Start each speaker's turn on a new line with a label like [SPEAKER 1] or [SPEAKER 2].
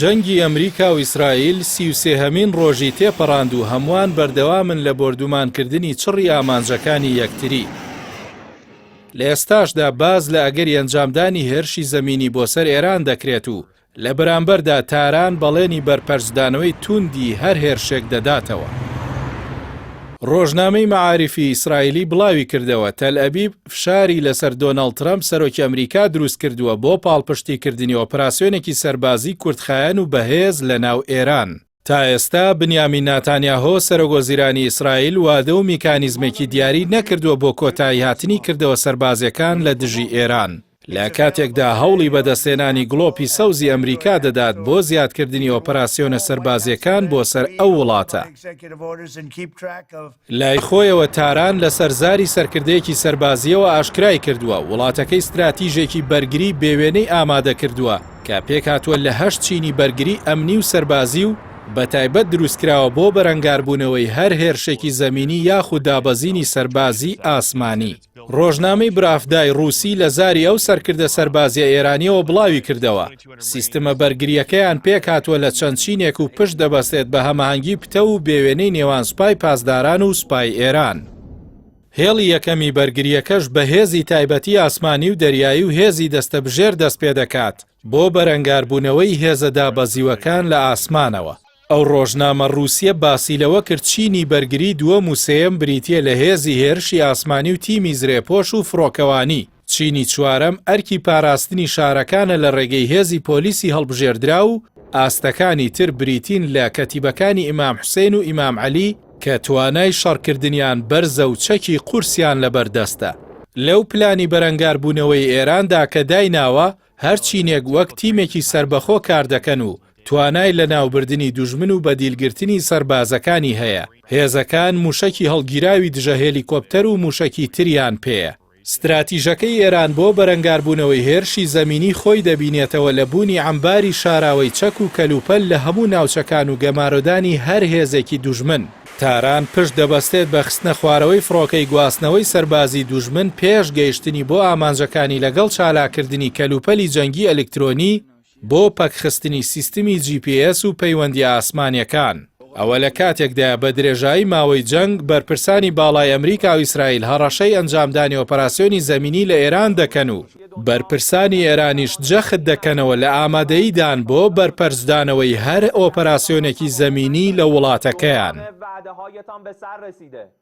[SPEAKER 1] جەنگی ئەمریکا و ئیسرائیل 33 هەمین ڕۆژی تێپەڕاند و هەمووان بەردەوامن لە بۆردومانکردنی چڕی ئامانجەکانی یەکتری. لە ئێستاشدا باس لە ئەگەری ئەنجامدانی هێرشی زەمینی بۆ سەر ئێران دەکرێت و لە بەرامبەردا تاران بەڵێنی بەرپەرچدانەوەی تووندی هەر هێرشێک دەداتەوە. ڕۆژنامەی مەعاریفی ئیسرائیلی بڵاویکردەوە، تەلئەبیب فشاری لەسەر دۆناڵد ترەمپ سەرۆکی ئەمریکا دروستکردووە بۆ پاڵپشتیکردنی ئۆپراسیۆنێکی سەربازی کورتخایەن و بەهێز لەناو ئێران. تا ئێستا بنیامین ناتانیاهۆ سەرۆکوەزیرانی ئیسرائیل وادە و میکانیزمێکی دیاری نەکردووە بۆ کۆتاییهاتنی کردەوە سەربازییەکان لە دژی ئێران، لە کاتێکدا هەوڵی بەدەستهێنانی گڵۆپی سەوزی ئەمریکا دەدات بۆ زیادکردنی ئۆپەراسیۆنە سەربازییەکان بۆ سەر ئەو وڵاتە. لای خۆیەوە تاران لەسەر زاری سەرکردەیەکی سەربازییەوە ئاشکرای کردووە، وڵاتەکەی ستراتیژێکی بەرگری بێوێنەی ئامادە کردووە کە پێکهاتووە لە هەشت چینی بەرگری ئەمنی و سەربازی و بەتایبەت دروستکراوە بۆ بەرەنگاربوونەوەی هەر هێرشێکی زەمینی یاخود دابەزینی سەربازی ئاسمانی. ڕۆژنامەی براڤدای ڕووسی لە زاری ئەو سەرکردە سەربازییە ئێرانییەوە بڵاویکردەوە، سیستمە بەرگرییەکەیان پێکهاتووە لە چەند چینێک و پشت دەبەستێت بە هەماهەنگی پتەو و بێوێنەی نێوان سوپای پاسداران و سوپای ئێران. هێڵی یەکەمی بەرگرییەکەش بە هێزی تایبەتی ئاسمانی و دەریایی و هێزی دەستەبژێر دەستپێدەکات بۆ بەرەنگاربوونەوەی هێزە دابەزیوەکان لە ئاسمانەوە. ئەو ڕۆژنامە ڕووسییە باسی لەوە کرد چینی بەرگری دووەم و سێیەم بریتییە لە هێزی هێرشی ئاسمانی و تیمی زرێپۆش و فڕۆکەوانی، چینی چوارەم ئەرکی پاراستنی شارەکانە لە ڕێگەی هێزی پۆلیسی هەڵبژێردراو و ئاستەکانی تر بریتین لە کەتیبەکانی ئیمام حوسێن و ئیمام عەلی کە توانای شەڕکردنیان بەرزە و چەکی قورسیان لەبەردەستە. لەو پلانی بەرەنگاربوونەوەی ئێراندا کە دایناوە، هەر چینێک وەک تیمێکی سەربەخۆ کاردەکەن و توانای لەناوبردنی دوژمن و بەدیلگرتنی سەربازەکانی هەیە، هێزەکان موشەکی هەڵگیراوی دژە هێلیکۆپتەر و موشەکی تریان پێیە. ستراتیژەکەی ئێران بۆ بەرەنگاربوونەوەی هێرشی زەمینی خۆی دەبینێتەوە لە بوونی عەمباری شاراوەی چەک و کەلوپەل لە هەموو ناوچەکان و گەمارۆدانی هەر هێزێکی دوژمن. تاران پشت دەبەستێت بە خستنە خوارەوەی فڕۆکەی گواستنەوەی سەربازی دوژمن پێش گەیشتنی بۆ ئامانجەکانی لەگەڵ چالاککردنی کەلوپەلی جەنگی ئەلکترۆنی بۆ پەکخستنی سیستمی جی پی ئێس و پەیوەندییە ئاسمانییەکان. ئەوە لە کاتێکدایە بە درێژایی ماوەی جەنگ، بەرپرسانی باڵای ئەمریکا و ئیسرائیل هەڕەشەی ئەنجامدانی ئۆپەراسیۆنی زەمینی لە ئێران دەکەن و بەرپرسانی ئێرانیش جەخت دەکەنەوە لە ئامادەییدان بۆ بەرپەرچدانەوەی هەر ئۆپەراسیۆنێکی زەمینی لە وڵاتەکەیان.